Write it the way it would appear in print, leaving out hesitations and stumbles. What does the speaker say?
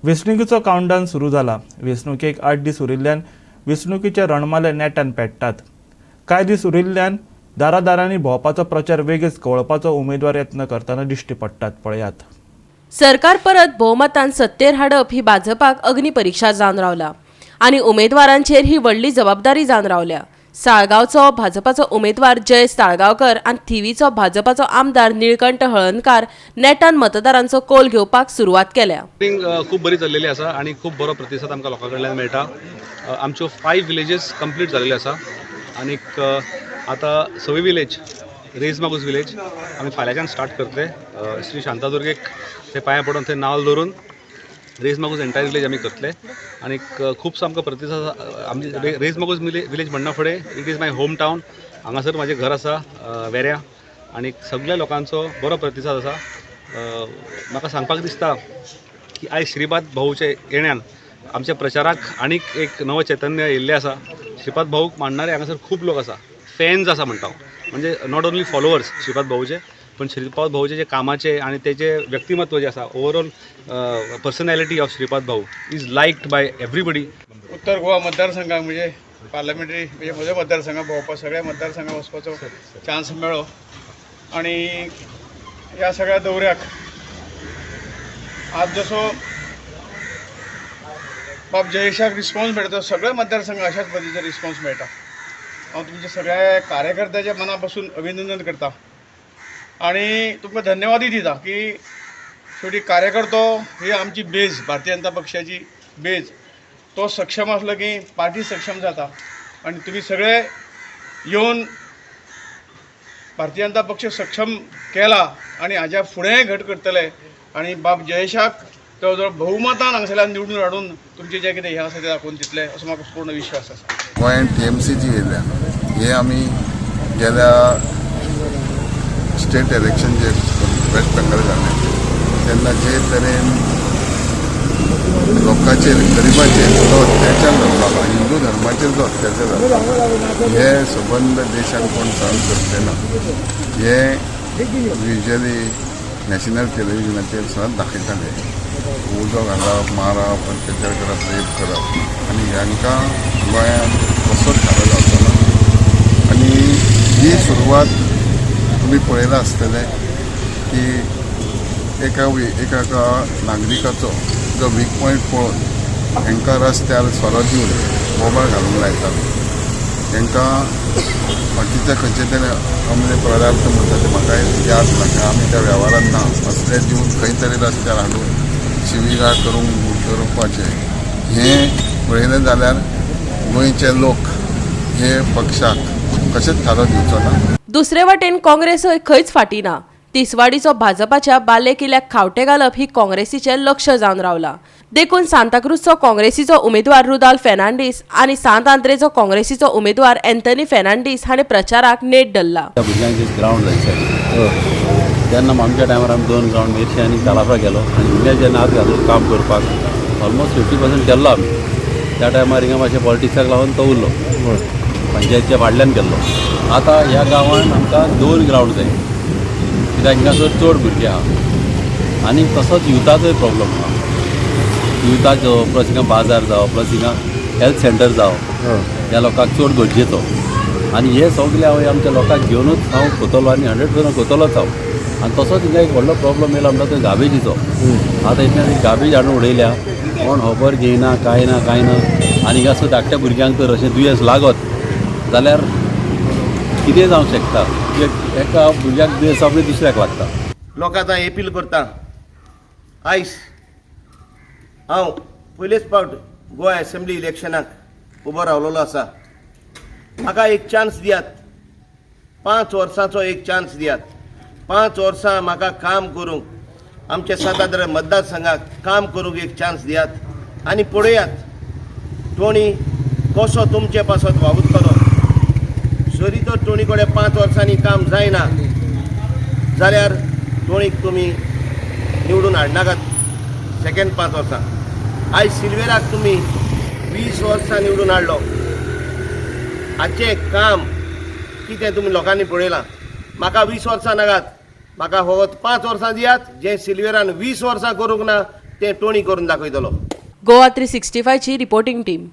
वेंचणुकीचो काउंटडावन सुरू जाला. वेंचणुकेक 8 दीस उरिल्ल्यान वेंचणुकीचे रणमाले नेटान पेट्टात. कांय दीस उरिल्ल्यान दारादारांनी भोंवपाचो प्रचार वेगीच कवळपाचो उमेदवार यत्न करतना दिश्टी पडटात. पळयात. सरकार परत भोवमतान सत्तेर हाडप ही भाजपाक अग्निपरिक्षा जावन रावला आनी उमेदवारांचेर ही व्हडली जबाबदारी जावन रावल्या. साळगांवचो भाजपाचो उमेदवार जयेश ताळगांवकर आनी थिवीचो भाजपाचो आमदार निळकंठ हळर्णकार नेटान मतदारांचो कौल घेवपाक सुरवात केल्या. मिटींग खूब बरी चल्लेली आसा आनी खूब बरो प्रतिसाद आमकां लोकां कडल्यान मेळटा. आमच्यो फायव विलेजीस कंप्लीट जाल्ल्यो आसा आनीक आतां सवी विलेज, रेईस मागूस विलेज आमी फाल्यांच्यान स्टार्ट करतले. श्री शांतादुर्गेक थंय पांयां पडून, थंय नाल्ल दवरून रेईस मागूस एंटायर विलेज आमी करतले. आनीक खुबसो आमकां प्रतिसाद. आमची रेईस मागूस विलेज म्हणना फुडें it is my home town. हांगासर म्हाजें घर आसा वेऱ्या आनीक सगळ्या लोकांचो बरो प्रतिसाद आसा. म्हाका सांगपाक दिसता की आयज श्रीपाद भाऊच्या येण्यान आमच्या प्रचाराक आनीक एक नवो चैतन्य येयल्लें आसा. श्रीपाद भाऊक मानणारे हांगासर खूब लोक आसा, फॅन्स आसा म्हणटा हांव. म्हणजे not only followers Shripad भाऊचे, पण श्रीपाद भाऊचे जे कामाचे आनी तेजे व्यक्तिमत्व जें आसा, overall personality of Shripad Bhau is liked by everybody. उत्तर गोवा मतदारसंघाक, म्हणजे पार्लमेंटरी, म्हणजे म्हज्या मतदारसंघात भोंवपाक, सगळ्या मतदारसंघात वचपाचो चान्स मेळ्ळो आनी ह्या सगळ्या दौऱ्याक आज जसो बाब जयेशाक रिस्पॉन्स मेळटा, सगळ्या मतदारसंघात अशाच पद्दतीचो रिस्पॉन्स मेळटा. हांव तुमच्या सगळ्या कार्यकर्त्याच्या मना पासून अभिनंदन करता आनी तुमकां धन्यवादूय दिता की शेवटी कार्यकर्तो ही आमची बेज, भारतीय जनता पक्षाची बेज. तो सक्षम आसलो की पार्टी सक्षम जाता आनी तुमी सगळे येवन भारतीय जनता पक्ष सक्षम केला आनी हाज्या फुडेंय घट करतले आनी बाब जयेशाक जवळ जवळ बहुमतान हांगसरल्यान निवडून हाडून तुमचें जें कितें हें आसा तें दाखोवन दितले असो म्हाका पूर्ण विश्वास आसा. गोंयांत टीएमसी जी येयल्या, हे आमी गेल्या स्टेट इलेक्शन जे वेस्ट बेंगॉल जालें तेन्ना जे तरेन लोकांचेर, गरिबाचेर जो अत्याचार जाता, हिंदू धर्माचेर जो अत्याचार जाता, हे सबंद देशान कोण सहन करचे ना. हे युजली नॅशनल टेलिव्हिजनाचेर सदांच दाखयताले. उजो घालप, मारप, अत्याचार करप, रेप करप आनी हांकां गोंयांत कसोच थारो जावचो ना. आनी ही सुरवात तुमी पळयलां आसतलें की एका एका नागरिकाचो जो वीक पॉयंट पळोवन हांकां रस्त्यार सोरो दिवन बोबाळ घालूंक लायताले. तांकां बाकीचे खंयचे तरी अमले पदार्थ म्हणटा ते म्हाका याद ना, कारण आमी त्या वेव्हारान ना. असले दिवन खंय तरी रस्त्यार हाडून शिबिरां करूंक करपाचें. हें पळयलें जाल्यार गोंयचे लोक हे पक्षाक कशेंच थारो दिवचो ना. दुसरे वटेन काँग्रेसय खंयच फाटी ना. तिसवाडीचो भाजपाच्या बाले किल्ल्याक खावटे घालप ही काँग्रेसीचें लक्ष जावन रावला. देखून सांताक्रूजचो काँग्रेसीचो उमेदवार रुदाल फेर्नांडीस आनी सांत आंद्रेचो काँग्रेसीचो उमेदवार एन्थनी फेर्नांडीस हांणी प्रचाराक नेट धरला. त्या भुरग्यांक एक ग्रावंड जाय आशिल्लें. तेन्ना आमच्या टायमार आमी दोन ग्रावंड मेरशे आनी तालाफा गेलो आनी हिंगा जेन्ना हात घालून काम करपाक ऑलमोस्ट 50% केल्लो आमी. त्या टायमार हिंगा मातशें पॉलिटिक्साक लागून तो उरलो, पंचायतच्या फाटल्यान केल्लो. आतां ह्या गांवान आमकां दोन ग्रावंड जाय, कित्याक हिंगासर चड भुरगे आहा आनी तसोच युथाचोय प्रॉब्लम आहा. युथाचो प्लस हिंगा बाजार जावं, प्लस हिंगा हेल्थ सेंटर जावं, ह्या लोकांक चड गरजेचो. आनी हे सगळे हांव आमच्या लोकांक घेवनूच हांव कोतलो आनी 100% कोतलोच हांव. आनी तसोच हिंगा एक व्हडलो प्रॉब्लम येयला म्हणटा तो गार्बेजीचो. आतां इतल्यान गार्बेज हाडून उडयल्या, कोण खबर घेयना, कांय ना, कांय ना. आनी हिंगासर धाकट्या भुरग्यांक तर अशें दुयेंस लागत जाल्यार कितें जावंक शकता. एका भुरग्याक दुयेंस जावं, दुसऱ्याक लागता. लोकांक हांव अपील करता. आयज हांव पयलेच फावट गोवा असेंब्ली इलेक्शनाक उबो रावलेलो आसा. म्हाका एक चान्स दियात, 5 वर्सांचो एक चान्स दियात. 5 वर्सां म्हाका काम करूंक, आमच्या सांत मतदारसंघाक काम करूंक एक चान्स दियात आनी पळयात टोणी कसो तुमचे पासत वावुरतलो. जरी तर टोणी कडेन 5 वर्सांनी काम जायना जाल्यार टोणीक तुमी निवडून हाडनाकात सेकंड 5 वर्सां. आयज सिल्वेराक तुमी 20 वर्सां निवडून हाडलो. हाचें काम कितें तुमी लोकांनी पळयलां. म्हाका 20 वर्सां नाकात, म्हाका फकत 5 वर्सां दियात. जें सिल्वेरान 20 वर्सां करूंक ना. तें टोणी करून दाखयतलो. गोवा 365ची रिपोर्टिंग टीम.